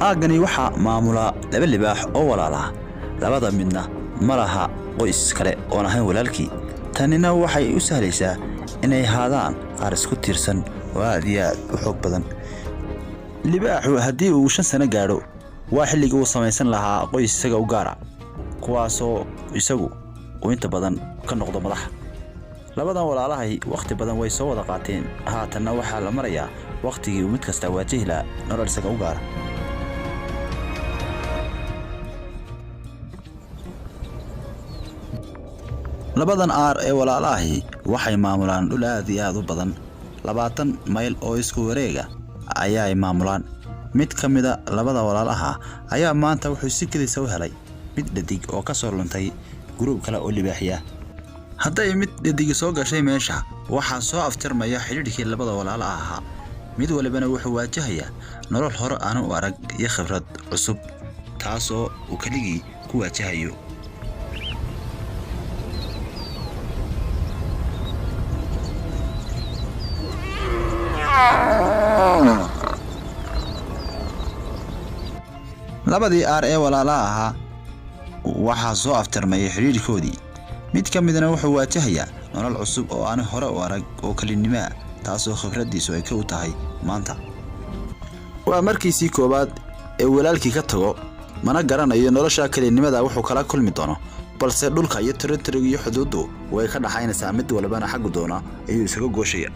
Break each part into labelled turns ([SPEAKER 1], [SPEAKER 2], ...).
[SPEAKER 1] Aaggani waxaa maamula laba libaax oo walaalaha. Labada midna ma laha qoys kale oon ahayn walaalkii. Tanina waxay u sahlaysaa inay haadaan qaar isku tiirsan oo aad iyo aad u xoog badan. Libaaxu haddii uu 5 sano gaadho, waa xilligii uu samaysan lahaa qoys isaga u gaara, kuwaasoo isagu uu inta badan ka noqdo madax. Labadan walaalahay wakhti badan way soo wada qaateen, haatanna waxaa la marayaa wakhtigii uu mid kasta waajihi lahaa nolol isaga u gaara. Labadan aar ee walaalahi waxay maamulaan dhul aad iyo aad u badan. 20 mayl oo isku wareega ayaay maamulaan. Mid ka mid a labada walaalaha ayaa maanta wuxuu si kedis u helay mid dhadig oo ka soo luntay guruub kale oo libaaxiya. Hadday mid dhadigi soo gashay meesha, waxaa soo afjarmaya xidhiidhkii labada walaalaha ahaa. Mid walibana wuxuu waajahayaa nolol hore aanu u arag iyo khibrad cusub, taasoo uu keligii ku waajahayo. Labadii aar ee walaalaha ahaa waxaa soo afjarmaya xidhiidhkoodii. Mid ka midna wuxuu waajahayaa nolol cusub oo aan hore u arag oo kelinimo ah, taasoo khibraddiisu ay ka u tahay maanta. Waa markiisii koowaad ee walaalkii ka tago, mana garanayo nolosha kelinimada wuxuu kala kulmi doono, balse dhulka iyo territoriga iyo xuduuddu way ka dhaxaynaysaa, mid walbana xaggu doona ayuu isaga gooshaya.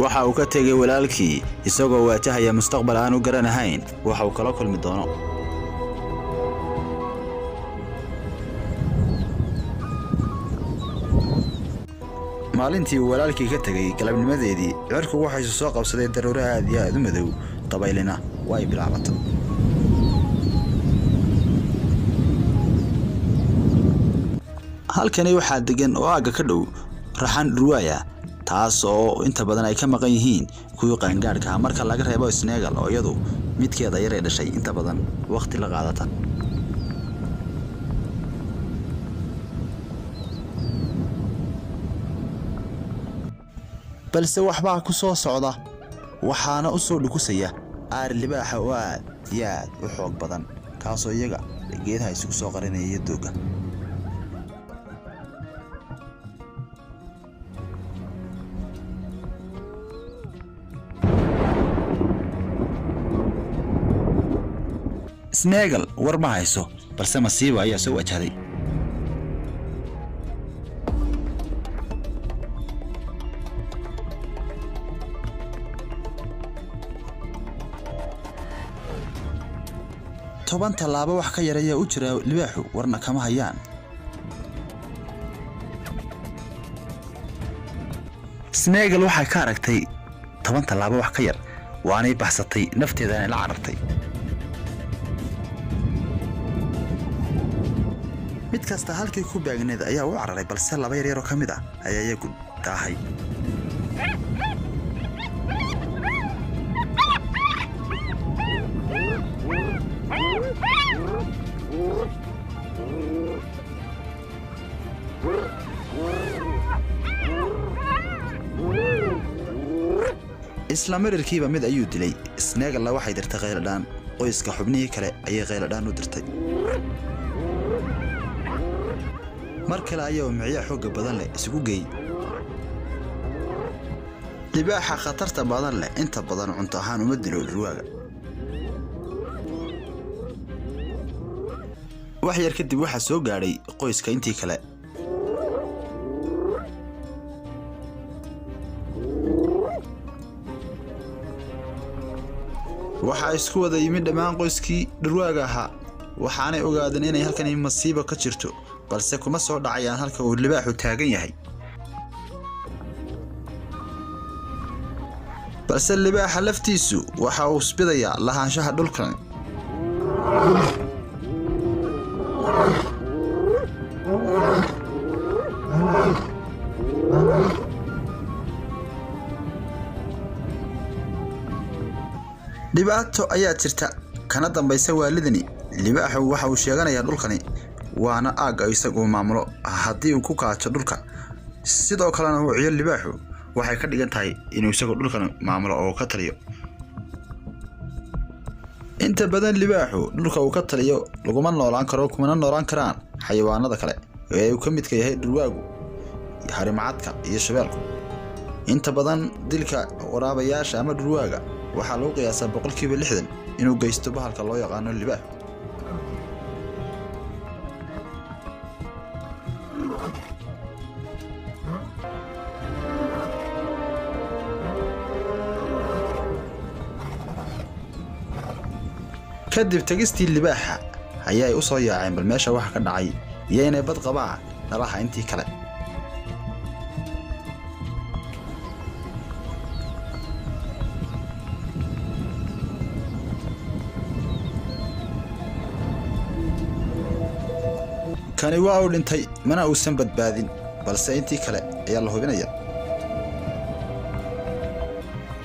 [SPEAKER 1] Waxa uu ka tegay walaalkii isagoo waajahaya mustaqbal aan u garanahayn waxa uu kala kulmi doono. Maalintii uu walaalkii ka tegay galabnimadeedii, cirku waxaysu soo qabsaday daruuro aad iyo aad u madow, dabaylina way bilaabatay. Halkani waxaa degan oo aagga ka dhow raxan dhurwaaya, taas oo inta badan ay ka maqan yihiin kuwii qaangaadhka ah marka laga reebo Sneegal oo iyadu midkeeda yar ee dhashay inta badan waqti la qaadata. Balse waxbaa ku soo socda, waxaana u soo dhukusaya aar libaaxa oo aad iyo aad u xoog badan, kaasoo iyaga geedaha isugu soo qarinaya iyo doogga. Sneegal war ma hayso, balse masiibo ayaa soo wajahday. Toban tallaabo wax ka yar ayaa u jira libaaxu, warna kama hayaan. Sneegal waxay ka aragtay 10 tallaabo wax ka yar, waanay baxsatay, nafteedana la carartay. Mid kasta halkii ku baagneed ayaa u cararay, balse laba yaryar oo ka mid ah ayaa iyagu daahay. Isla marirkiiba mid ayuu dilay. Sneegalla waxay dirtay kheyladhaan. Qoyska xubnihii kale ayay kheyladhaan u dirtay. Mar kale ayaa uu micyo xoogga badan leh isugu geeyey. Libaaxa khatarta badan leh inta badan cunto ahaan uma dilo dhurwaaga. Wax yar kadib waxaa soo gaadhay qoyska intii kale. Waxaa isku wada yimid dhammaan qoyskii dhurwaaga ahaa, waxaanay ogaadeen inay halkani masiibo ka jirto, balse kuma soo dhacayaan halka uu libaaxu taagan yahay. Balse libaaxa laftiisu waxa uu isbidayaa lahaanshaha dhulkan. Dhibaato ayaa jirta kana dambaysa waalidani. Libaaxu waxa uu sheeganayaa dhulkani waana aagga isagu maamulo. Haddii uu ku kaajo dhulka sidoo kalena uu ciyo libaaxu, waxay ka dhigan tahay inuu isagu dhulkan maamulo oo ka taliyo. Inta badan libaaxu dhulka uu ka taliyo laguma noolaan karo, kumana noolaan karaan xayawaanada kale ee uu ka midka yahay dhurwaagu, harimacadka iyo shabeelku. Inta badan dilka waraabayaasha ama dhurwaaga waxaa lagu qiyaasaa 60% inuu geysto bahalka loo yaqaano libaaxu. Kadib tagistii libaaxa ayay u soo yaaceen bal meesha waxa ka dhacay iyo inay bad qabaan dhalaha intii kale. Kani waa uu dhintay, mana uusan badbaadin, balse intii kale ayaa la hubinaya.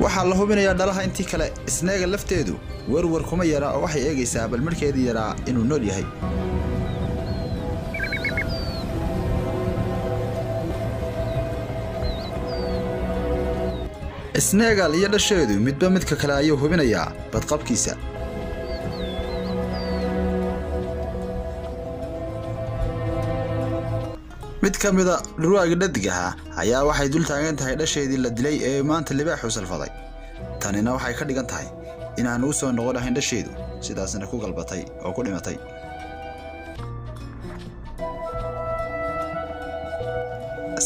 [SPEAKER 1] Waxaa la hubinayaa dhalaha intii kale. Isneega lafteedu werwer kuma yaraa oo waxay eegaysaa bal markeedii yaraa inuu nool yahay. Isneegal iyo dhasheedu midba midka kale ayuu hubinayaa badqabkiisa. Mid ka mid a dhurwaagii dhadig ahaa ayaa waxay dul taagan tahay dhasheedii la dilay ee maanta libaaxu salfaday. Tanina waxay ka dhigan tahay inaan u soo noqon lahayn dhasheedu, sidaasna ku galbatay oo ku dhimatay.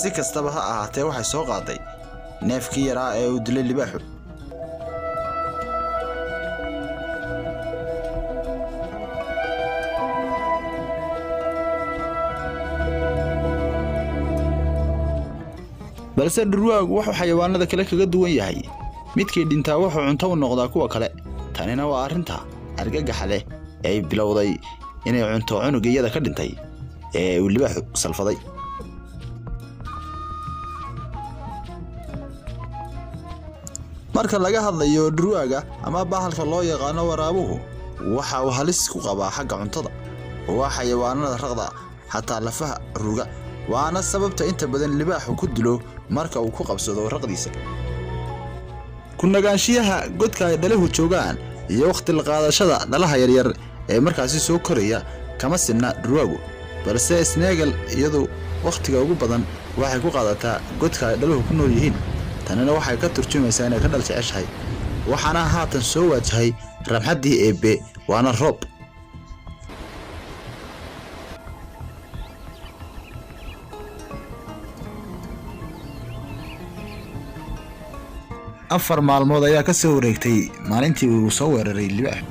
[SPEAKER 1] Si kastaba ha ahaatee, waxay soo qaaday neefkii yaraa ee uu dilay libaaxu. Balse dhurwaagu wuxuu xayawaanada kale kaga duwan yahay, midkii dhintaa wuxuu cunto u noqdaa kuwa kale. Tanina waa arrinta argagaxa leh ee ay bilowday inay cunto cunuga iyada ka dhintay ee uu libaaxu salfaday. Marka laga hadlayo dhurwaaga ama bahalka loo yaqaano waraabuhu, waxa uu halis ku qabaa xagga cuntada. Waa xayawaanada raqda xataa lafaha ruga, waana sababta inta badan libaaxu ku dilo marka uu ku qabsado raqdiisa. Ku nagaanshiyaha godka ay dhaluhu joogaan iyo waqti la qaadashada dhalaha yaryar ee markaasi soo koraya kama sinna dhurwaagu, balse Sneegal iyadu waqtiga ugu badan waxay ku qaadataa godka ay dhaluhu ku nool yihiin. Tanina waxay ka turjumaysaa inay ka dhal jeceshahay. Waxaana haatan soo waajahay ramxaddii eebbe, waana roob. Afar maalmood ayaa ka soo wareegtay maalintii uu soo weeraray libaaxu.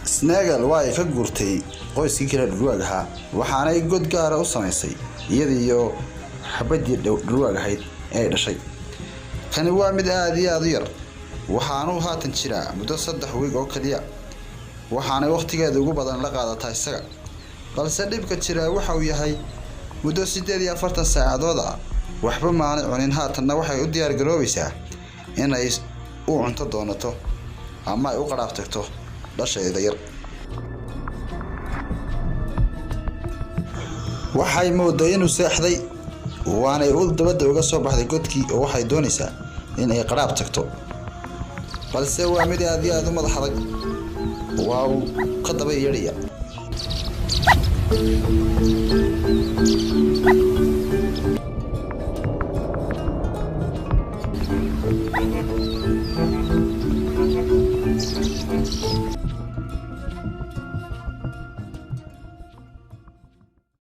[SPEAKER 1] Sneegal waa ay ka guurtay qoyskii kale dhurwaag ahaa, waxaanay god gaara u samaysay iyada iyo xabaddii dhurwaag ahayd ee ay dhashay. Kani waa mid aad iyo aad u yar, waxaanuu haatan jiraa muddo 3 wiig oo kaliya, waxaanay waqtigeeda ugu badan la qaadataa isaga. Balse dhibka jira waxa uu yahay muddo 48 saacadood ah waxba maanay cunin. Haatanna waxay u diyaar garoobaysaa inay u cunto doonato ama ay u qadhaaf tagto dhasheeda yar. Waxay mooday inuu seexday, waanay u dabadda uga soo baxday godkii oo waxay doonaysaa in ay qadhaab tagto, balse waa mid aad iyo aad u madax adag, waa uu ka daba yeedhaya.